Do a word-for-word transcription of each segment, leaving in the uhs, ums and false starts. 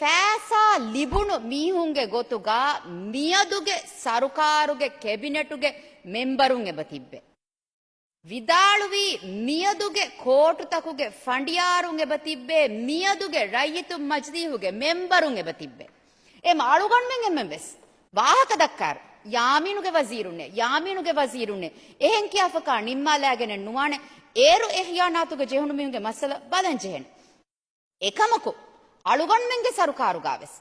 ފައިސާ ލިބުނު މީހުންގެ ގޮތުގަ މިއަދުގެ ސަރުކާރުގެ ކެބިނެޓުގެ މެމްބަރުން އެބަ ތިއްބެ. ވިދާޅުވީ، މިއަދުގެ ކޯޓުތަކުގެ ފަނޑިޔާރުން އެބަ ތިއްބޭ، މިއަދުގެ ރައްޔިތުން މަޖިލީހުގެ މެމްބަރުން އެބަ ތިއްބޭ. އެމަ އަޅުގަނޑުމެން އެންމެން ވެސް ވާހަކަ ދައްކާއިރު، ޔާމީނުގެ ވަޒީރުންނޭ، ޔާމީނުގެ ވަޒީރުންނޭ، އެހެން ކިޔާފަކާ ނިންމާލާގެނެއް ނުވާނެ. އޭރު އެ ހިޔާނާތުގަ ޖެހުނު މީހުންގެ މައްސަލަ ބަލަން ޖެހޭނެ. އެކަމަކު، އަޅުގަނޑުމެންގެ ސަރުކާރުގާވެސް،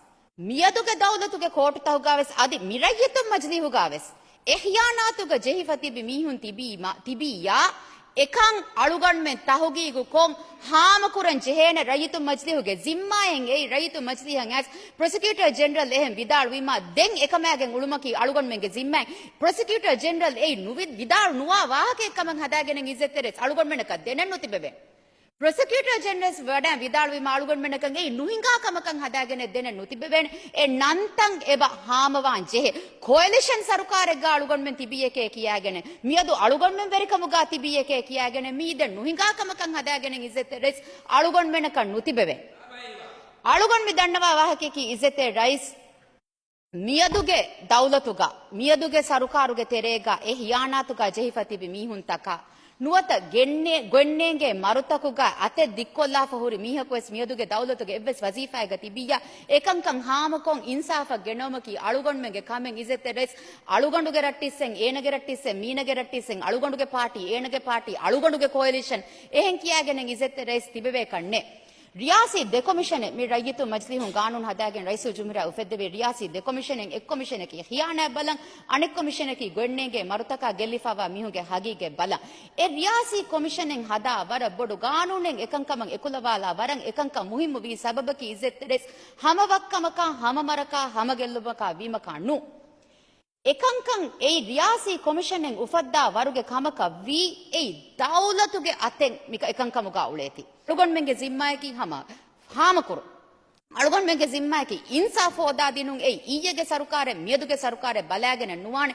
މިއަދުގެ ދައުލަތުގެ ކޯޓުތަކުގާވެސް އަދި މި ރައްޔިތުން މަޖިލީހުގާވެސް އެ ހިޔާނާތުގަ ޖެހިފަ ތިބި މީހުން ތިބީމަ-، ތިބިއްޔާ، އެކަން އަޅުގަނޑުމެން ތަހުގީގު ކޮށް ހާމަކުރަން ޖެހޭނެ. ރައްޔިތުން މަޖިލީހުގެ ޒިންމާއެއް އެއީ، ރައްޔިތުން މަޖިލީހަށް އައިސް ޕްރޮސިކިއުޓަރ ޖެނެރަލް އެހެން ވިދާޅުވީމަ، ދެން އެކަމާގެން އުޅުމަކީ އަޅުގަނޑުމެންގެ ޒިންމާއެއް. ޕްރޮސިކިއުޓަރ ޖެނެރަލް އެއީ ނުވި-، ވިދާޅު ނުވާ ވާހަކައެއް ކަމަށް ހަދާގެނެއް އިއްޒަތްތެރި ރައީސް އަޅުގަނޑުމެންނަކަށް ދެނެއް ނުތިބެވޭ. ޕްރޮސިކިއުޓަރ ޖެނެރަލް ވެސް ވަޑައި ވިދާޅުވީމަ އަޅުގަނޑުމެންނަކަށް އެއީ ނުހިނގާ ކަމަކަށް ހަދާގެނެއް ދެނެއް ނުތިބެވޭނެ. އެ ނަންތައް އެބަ ހާމަވާން ޖެހޭ. ކޯއެލިޝަން ސަރުކާރެއްގަ އަޅުގަނޑުމެން ތިބީއެކޭ ކިޔާގެނެއް، މިއަދު އަޅުގަނޑުމެން ވެރިކަމުގަ ތިބީއެކޭ ކިޔާގެނެއް، މިއީ ދެން ނުހިނގާ ކަމަކަށް ހަދާގެނެއް އިއްޒަތްތެރި ރައީސް އަޅުގަނޑުމެންނަކަށް ނުތިބެވޭ. އަޅުގަނޑު މި ދަންނަވާ ވާހަކަޔަކީ އިއްޒަތްތެރި ރައީސް މިއަދުގެ ދައުލަތުގަ، މިއަދުގެ ސަރުކާރުގެ ތެރޭގަ އެ ހިޔާނާތުގަ ޖެހިފަ ތިބި މީހުންތަކާ ނުވަތަ ގެންނޭ-، ގޮތްނޭނގޭ މަރުތަކުގަ އަތެއް ދިއްކޮށްލާފަ ހުރި މީހަކު ވެސް މިއަދުގެ ދައުލަތުގެ އެއްވެސް ވަޒީފާއެއްގަ ތިބިއްޔާ، އެކަންކަން ހާމަކޮށް އިންސާފަށް ގެނައުމަކީ އަޅުގަނޑުމެންގެ ކަމެއް. އިއްޒަތްތެރި ރައީސް އަޅުގަނޑުގެ ރައްޓިއްސެއް، އޭނަގެ ރައްޓިއްސެއް، މީނަގެ ރައްޓިއްސެއް، އަޅުގަނޑުގެ ޕާޓީ، އޭނަގެ ޕާޓީ، އަޅުގަނޑުގެ ކޯއެލިޝަން އެހެން ކިޔާގެނެއް އިއްޒަތްތެރި ރައީސް ތިބެވޭކަށް ނެތް. ރިޔާސީ ދެ ކޮމިޝަނެއް މި ރައްޔިތުން މަޖިލީހުން ގާނޫނު ހަދާގެން ރައީސުލްޖުމްހޫރިއްޔާ އުފެއްދެވި. ރިޔާސީ ދެ ކޮމިޝަނެއް އެއް ކޮމިޝަނަކީ ޚިޔާނާތް ބަލަން، އަނެއް ކޮމިޝަނަކީ ގޮތްނޭނގޭ މަރުތަކާ ގެއްލިފައިވާ މީހުންގެ ހަގީގަތް ބަލަން. އެ ރިޔާސީ ކޮމިޝަނެއް ހަދާ ވަރަށް ބޮޑު ގާނޫނެއް އެކަންކަމަށް އެކުލަވާލާ ވަރަށް އެކަންކަން މުހިއްމު ވީ ސަބަބަކީ އިއްޒަތްތެރި ރައީސް ހަމަ ވައްކަމަކާ، ހަމަ މަރަކާ، ހަމަ ގެއްލުމަކާ ވީމަކާ ނޫން. އެކަންކަން އެއީ ރިޔާސީ ކޮމިޝަނެއް އުފައްދާ ވަރުގެ ކަމަކަށް ވީ އެއީ ދައުލަތުގެ އަތެއް މި އެކަންކަމުގަ އުޅޭތީ. އަޅުގަނޑުމެންގެ ޒިންމާއަކީ ހަމަ ހާމަކުރުން. އަޅުގަނޑުމެންގެ ޒިންމާއަކީ އިންސާފް ހޯދާދިނުން. އެއީ އިއްޔެގެ ސަރުކާރެއް މިއަދުގެ ސަރުކާރެއް ބަލާގެނެއް ނުވާނެ.